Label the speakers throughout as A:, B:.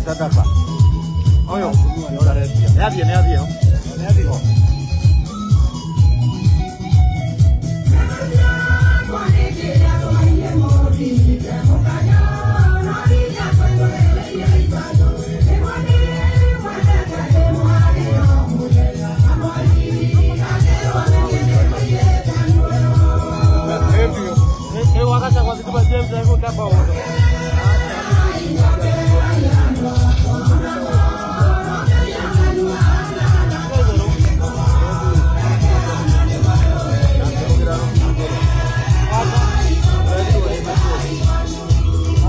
A: Sadaka. Oyo, nĩ ũrarendia. Nĩ athiĩ, nĩ athiĩ ho. Nĩ athiĩ ho.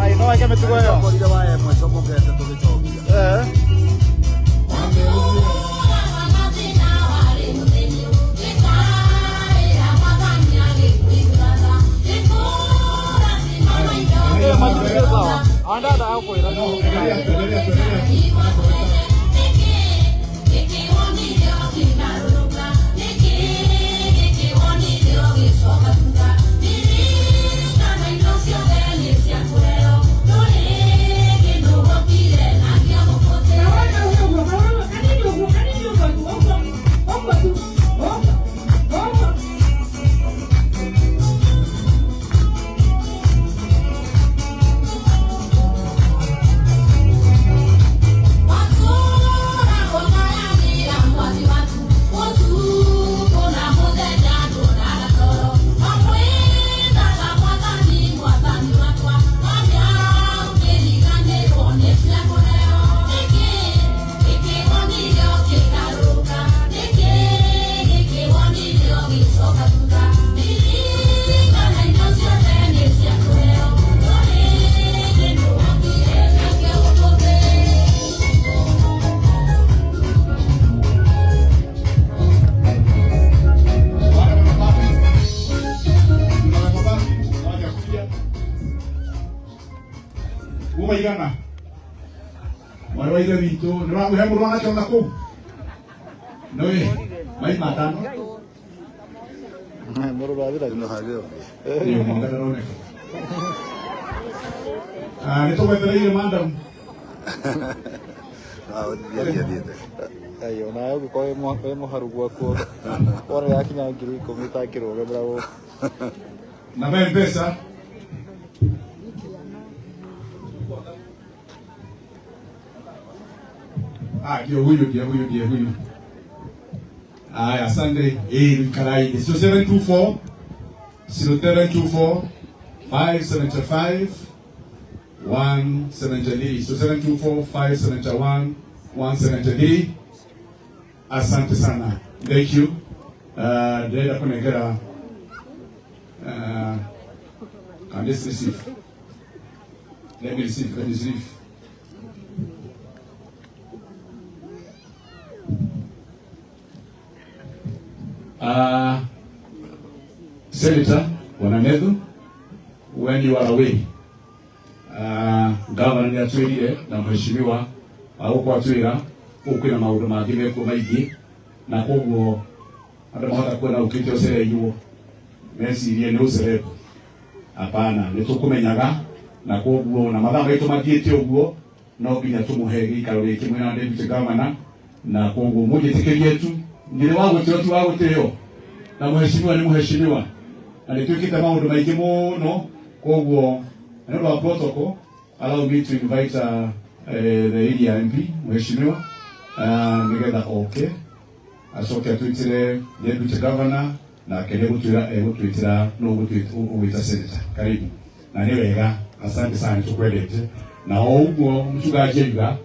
A: Ai, no eke mĩtugo ĩyo.
B: Twakorire wa ĩmwe cokokete tũgĩcokia.
A: Eh. Eh, matirĩ sawa. Andada akwĩra.
C: Uma igana mwarĩ wa ithe witũ nĩ wamũhe mũrũ wagacoka kũu nĩ mai matano
A: Mũrũ wathira.
C: nĩ mwanga ndaroneka nĩ tũgwetereire madam.
A: Ai, onawe ũngĩkorwo wĩ mũharu gwaku wona yakinya 10,000 ũtangĩrũgamĩra gũkũ.
C: Namba ya mpesa. Ah, ndio huyu, ndio huyu, ndio huyu. Aya, asante. Eh, Karai. 0724 0724 575 173. 0724 571 173. Asante sana. Thank you. Ndĩrenda kũnengera can this receive? Let me receive, let me receive. Senator Bwana Methu, when you are away, Governor nĩ atwĩrire na mheshimiwa agũkũ atwĩra kũu kwĩna maũndũ mangĩ mekuo maingĩ na koguo andũ mahota kuona ũkĩte ũcereirwo mecirie nĩ ũcerebu. Hapana, nĩ tũkũmenyaga na koguo na mathaa maitũ mathiĩte ũguo no nginya tũmũhe gĩikaro gĩkĩ mwena wa deputy governor na koguo mũnjĩtĩkĩrie tu ndirĩ wa gũtĩo ti wa gũtĩo na mheshimiwa nĩ mheshimiwa na nĩ twĩkĩte maũndũ maingĩ mũno koguo nĩ ũndũ wa protocol, allow me to invite the area MP mheshimiwa nĩgetha oke acoke atwĩtĩre deputy governor nake nĩ gũtwĩra egũtwĩtĩra no ũgwĩta senator. Karibu na nĩ wega, asante sana, nĩtũkwendete na o ũguo mchungaji aiga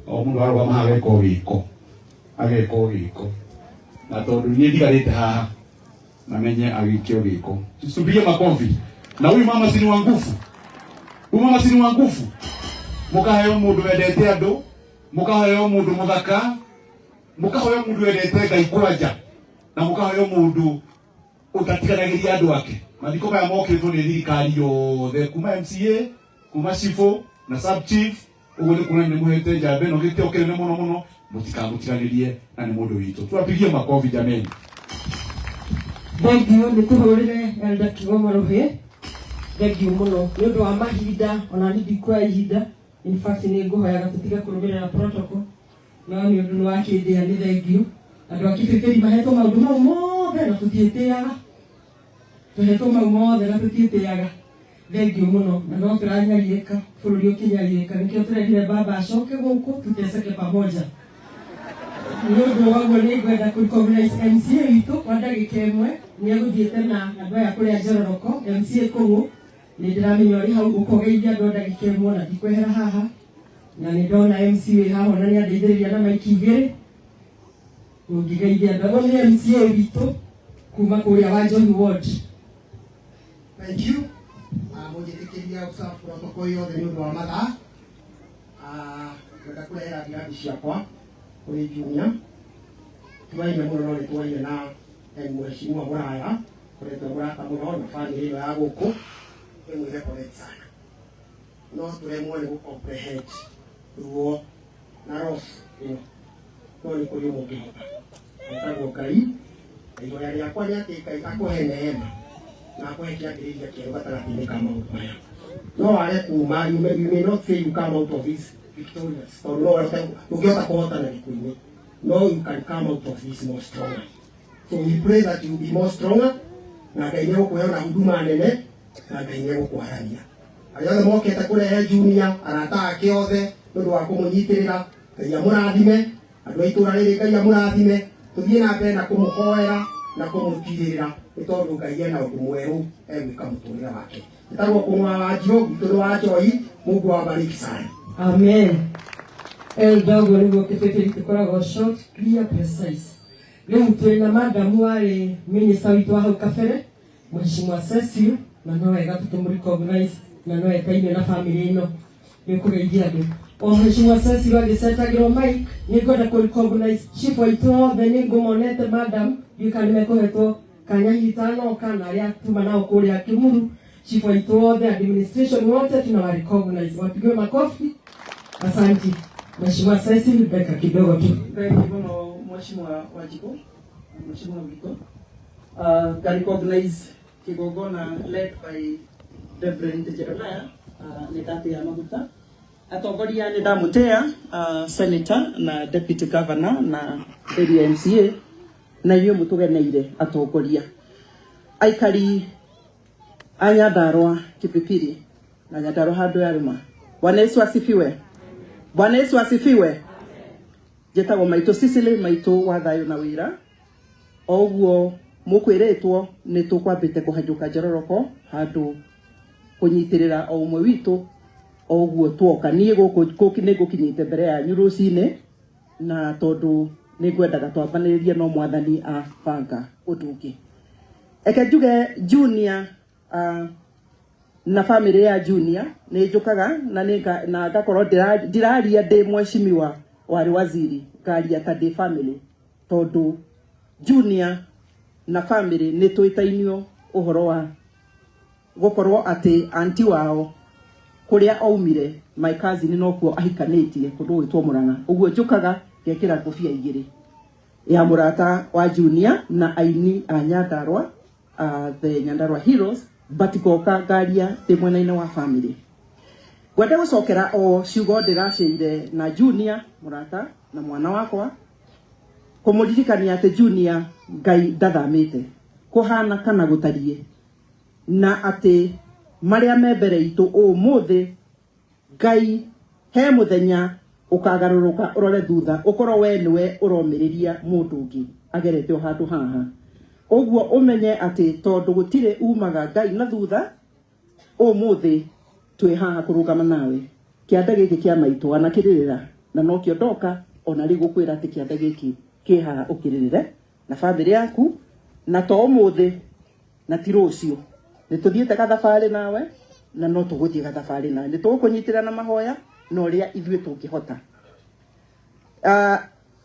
C: o mũndũ arũgama ageka o gĩko ageka o gĩko na tondũ niĩ ndigarĩte haha namenye agĩikio gĩko. Tupige makofi. Na huyu mama si ni wa nguvu, huyu mama si ni wa nguvu. Mũkaheo mũndũ wendete andũ, mũkaheo mũndũ mũthaka, mũkaheo mũndũ wendete Ngai kwanja, na mũkaheo mũndũ ũtatiganagĩria andũ ake. Mathiko maya mokĩtwo nĩ thirikari yothe kuma MCA, kuma cibũ na sub chief. Ũguo nĩ kuona nĩ mũhete njamba ĩno gĩtĩo kĩnene mũno mũno, mũtikamũtiganĩrie na nĩ mũndũ witũ. Tuwapigie makofi jameni.
D: Thengiũ, nĩ tũhũrĩre Elder Kigo Maruhĩ thengiũ mũno nĩ ũndũ wa mahinda ona niĩ ndikuoya ihinda. In fact nĩ ngũhoyaga tũtige kũrũmĩrĩra protocol, no nĩ ũndũ nĩ wakĩndĩa, nĩ thengio. Andũ a Kipipiri mahetwo maũndũ mau mothe na tũtiĩtĩaga, tũhetwo mau mothe na tũtiĩtĩaga. Thengio mũno, na no tũranyariĩka, bũrũri ũkĩnyariĩka. Nĩkĩo tũrerire baba acoke gũkũ tuteseke pamoja. Nĩ ũndũ wa ũguo nĩ ngwenda kũ recognize MCA witũ kwa ndagĩka ĩmwe. Nĩ egũthiĩte na andũ aya kũrĩa Njororoko. MCA Kũng'ũ, nĩ ndĩramenya ũrĩ hau, ũkogeithia andũ a ndagĩka ĩmwe na ndikwehera haha. Na nĩ ndona MC wĩ haha, ona nĩ andeithĩrĩria na maiki igĩrĩ ũngĩgeithia andũ. Ũyũ nĩ MCA witũ kuma kũrĩa wa Njohi Ward.
E: Thank you. Mũnjĩtĩkĩria observe protocol yothe nĩ ũndũ wa mathaa. Ngwenda kũrehera ngirathi ciakwa kũrĩ Junior. Tuaine mũno, no nĩ twaine na mheshimiwa mũraya koretwo mũrata mũno na family ĩno ya gũkũ, ĩmwĩre poleni sana. No tũremwo nĩ gũ comprehend ruo na loss ĩno, no nĩ kũrĩ ũmwe ũngĩhota, etagwo Ngai. Na ihoya rĩakwa nĩ atĩ Ngai akũhe neema na akũhe kĩambĩrĩria kĩerũ gatagatĩ-inĩ ka maũndũ maya. No wage kuma, you may not say you come out of this victorious, tondũ no ũhote, ndũngĩhota kũhotana gĩkuũ-inĩ, no you can come out of this more stronger. So we pray that you be more stronger, na Ngai nĩ egũkũhe ona huduma nene, na Ngai nĩ egũkwaramia. Arĩa othe mokĩte kũrehe Junior, arata ake othe, nĩ ũndũ wa kũmũnyitĩrĩra, Ngai amũrathime. Andũ a itũũra rĩrĩ, Ngai amũrathime. Tũthiĩ na mbere na kũmũhoera na kũmũtirĩrĩra, nĩ tondũ Ngai ena ũndũ mwerũ egwĩka mũtũrĩre wake. Ĩtagwo Kũng'wa wa Njirũ, gwitũ nĩ wa Njoi. Mungu awabariki sana.
D: Amen. Elder, ũguo nĩguo Kĩbĩbĩri tũkoragwo, short, clear, precise. Rĩu twĩ na madamu warĩ minister witũ wa hau kabere, Mheshimiwa Cecil, na no wega tũkĩmũ-recognize na no etaine na family ĩno. Nĩ ũkũgeithia andũ. O Mheshimiwa Cecil agĩcetagĩrwo mic, nĩ ngwenda kũ-recognize chief waitũ othe. Nĩ ngũmonete madam, ndiũĩ kana nĩ mekũhetwo kanya hihi tanoka na arĩa tuma nao kũrĩa Kĩmuru. Chief waitũ othe, administration wote, tunawa recognize, wapigiwe makofi. Asante. Mheshimiwa Cecil, dakika kidogo tu.
F: Thank you mũno, Mheshimiwa Wanjikũ, Mheshimiwa witũ. Nga recognize kĩgongona led by Reverend Jeremiah, nĩ ndatĩa maguta. Atongoria nĩ ndamũtĩa, senator na deputy governor na area MCA na inyuĩ mũtũgeneire atongoria. Aikari a Nyandarua Kipipiri na Nyandarua handũ ya rũma. Bwana Yesu asifiwe. Bwana Yesu asifiwe. Njĩtagwo Maitũ Cicely, maitũ wa thayũ na wĩra. O ũguo mũkwĩrĩtwo, nĩ tũkwambĩte kũhanyũka Njororoko handũ kũnyitĩrĩra o ũmwe witũ. O ũguo tuoka niĩ gũkũ nĩ ngũkinyĩte mbere yanyu rũcinĩ, na tondũ nĩ ngwendaga twambanĩrĩrie, no mwathani abanga ũndũ ũngĩ. Eke njuge Junior na family ya Junior nĩ njũkaga na nĩ na ngakorwo ndiraria ndĩ mheshimiwa warĩ waziri, ngaria ta ndĩ family, tondũ Junior na family nĩ twĩtainio ũhoro wa gũkorwo atĩ anti wao kũrĩa aumire, my cousin, nokuo ahikanĩtie kũndũ gwĩtwo Mũrang'a. Ũguo njũkaga ngekĩra ngũbia igĩrĩ, ya mũrata wa Junior na aini a Nyandarua, the Nyandarua Heroes, but ngoka ngaria ndĩ mwena-inĩ wa family. Ngwenda gũcokera o ciugo ndĩraceire na Junior, mũrata na mwana wakwa, kũmũririkania atĩ Junior, Ngai ndathamĩte kũhana kana gũtariĩ, na atĩ marĩa me mbere itũ ũmũthĩ, Ngai he mũthenya ũkagarũrũka ũrore thutha, ũkorwo we nĩwe ũromĩrĩria mũndũ ũngĩ agerete o handũ haha. Ũguo ũmenye atĩ tondũ gũtirĩ umaga Ngai na thutha, ũmũthĩ twĩ haha kũrũgama nawe. Kĩanda gĩkĩ kĩa maitũ wanakĩrĩrĩra, na nokĩo ndoka ona rĩu gũkwĩra atĩ kĩanda gĩkĩ kĩ haha ũkĩrĩrĩre na bamĩrĩ yaku, na to ũmũthĩ na ti rũciũ. Nĩ tũthiĩte gathabarĩ nawe na no tũgũthiĩ gathabarĩ nawe. Nĩ tũgũkũnyitĩrĩra na mahoya na ũrĩa ithuĩ tũngĩhota.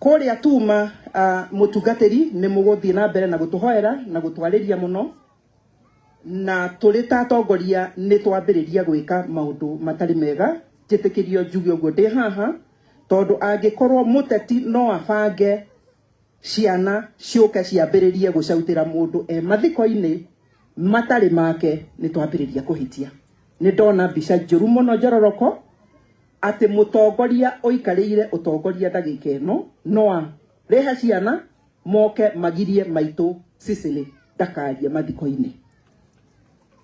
F: Kũrĩa tuma, mũtungatĩri, nĩ mũgũthiĩ na mbere na gũtũhoera na gũtwarĩria mũno, na tũrĩ ta atongoria nĩ twambĩrĩria gwĩka maũndũ matarĩ mega. Njĩtĩkĩrio njuge ũguo ndĩ haha, tondũ angĩkorwo mũteti no abange ciana ciũke ciambĩrĩrie gũcautĩra mũndũ e mathiko-inĩ matarĩ make, nĩ twambĩrĩria kũhĩtia. Nĩ ndona mbica njũru mũno Njororoko. Atĩ mũtongoria ũikarĩire ũtongoria ndagĩka ĩno no rehe ciana moke magirie maitũ Cecily ndakarie mathiko-inĩ.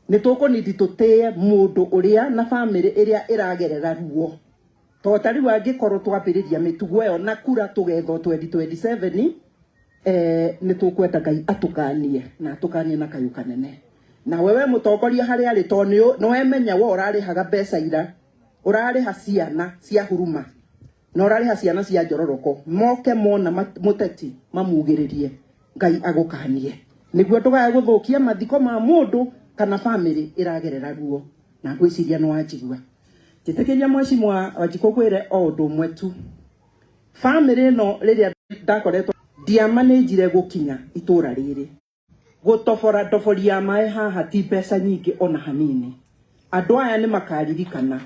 F: Nĩ tũkũnindi tũtĩe mũndũ ũrĩa na bamĩrĩ ĩrĩa ĩragerera ruo, to ta rĩu angĩkorwo twambĩrĩria mĩtugo ĩyo na kura tũgethwo 2027, nĩ tũkwenda Ngai atũkanie na atũkanie na kayũ kanene. Na wewe mũtongoria harĩa arĩ, to nĩ wemenya we ũrarĩhaga mbeca ira, ũrarĩha ciana cia huruma na ũrarĩha ciana cia njororoko moke mona mũteti mamugĩrĩrie. Ngai agũkanie nĩguo ndũgae gũthũkia mathiko ma mũndũ kana bamĩrĩ ĩragerera ruo. Na ngwĩciria nĩ wanjigua. Njĩtĩkĩria, Mheshimiwa Wanjikũ, ngwĩre o ũndũ ũmwe tu. Bamĩrĩ ĩno, rĩrĩa ndakoretwo ndiamanĩnjire gũkinya itũra rĩrĩ gũtobora ndobori ya maĩ haha ti mbeca nyingĩ ona hanini. Andũ aya nĩ makaririkana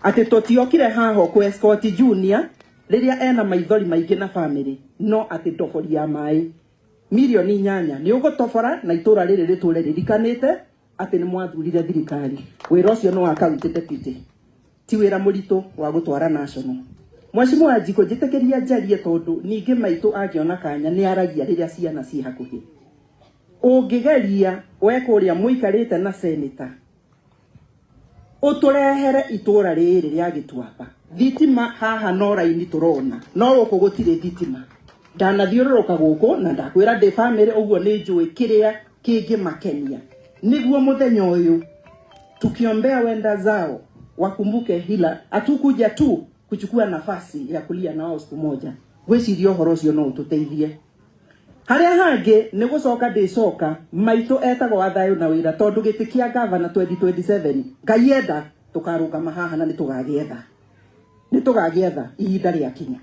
F: atĩ tũtiokire haha kũ escort Junior rĩrĩa ena maithori maingĩ na bamĩrĩ, no atĩ ndobori ya maĩ 8 mirioni nĩ ũgũtobora na itũra rĩrĩ rĩtũre rĩrikanĩte atĩ nĩ mwathurire thirikari. Wĩra ũcio nĩ wa county deputy, ti wĩra mũritũ wa gũtwara national. Mheshimiwa Wanjikũ, njĩtĩkĩria njarie, tondũ ningĩ maitũ angĩona kanya nĩ aragia rĩrĩa ciana ciĩ hakuhĩ. Ũngĩgeria we kũrĩa mũikarĩte na senator ũtũrehere itũra rĩrĩ rĩa Gĩtuamba thitima haha, no raini tũrona, no gũkũ gũtirĩ thitima. Ndanathiũrũrũka gũkũ na ndakwĩra ndĩ bamĩrĩ, ũguo nĩ njũĩ kĩrĩa kĩngĩmakenia, nĩguo mũthenya ũyũ tukiombea wenda zao wakumbuke hila hatukuja tu kuchukua nafasi ya kulia na wao siku moja. Ngwĩciria ũhoro ũcio no ũtũteithie. Harĩa hangĩ nĩ gũcoka ndĩcoka, maitũ etagwo wa thayũ na wĩra, tondũ gĩtĩ kĩa gavana 2027, Ngai enda, tũkarũgama haha na nĩ tũgagĩetha ihinda rĩakinya.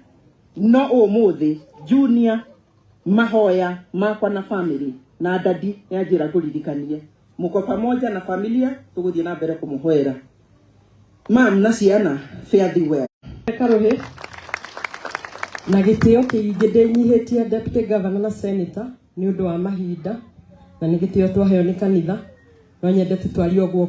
F: No ũmũthĩ, Junior, mahoya makwa na family na dadi nĩ anjĩra ngũririkanie mũko pamoja na familia, tũgũthiĩ na mbere kũmũhoera. Mam na ciana, fare thee well.
D: Karuhi na gĩtĩo kĩingĩ ndĩnyihĩtie deputy governor na senator nĩ ũndũ wa mahinda, na nĩ gĩtĩo twaheo nĩ kanitha, no nyende tu twarie ũguo.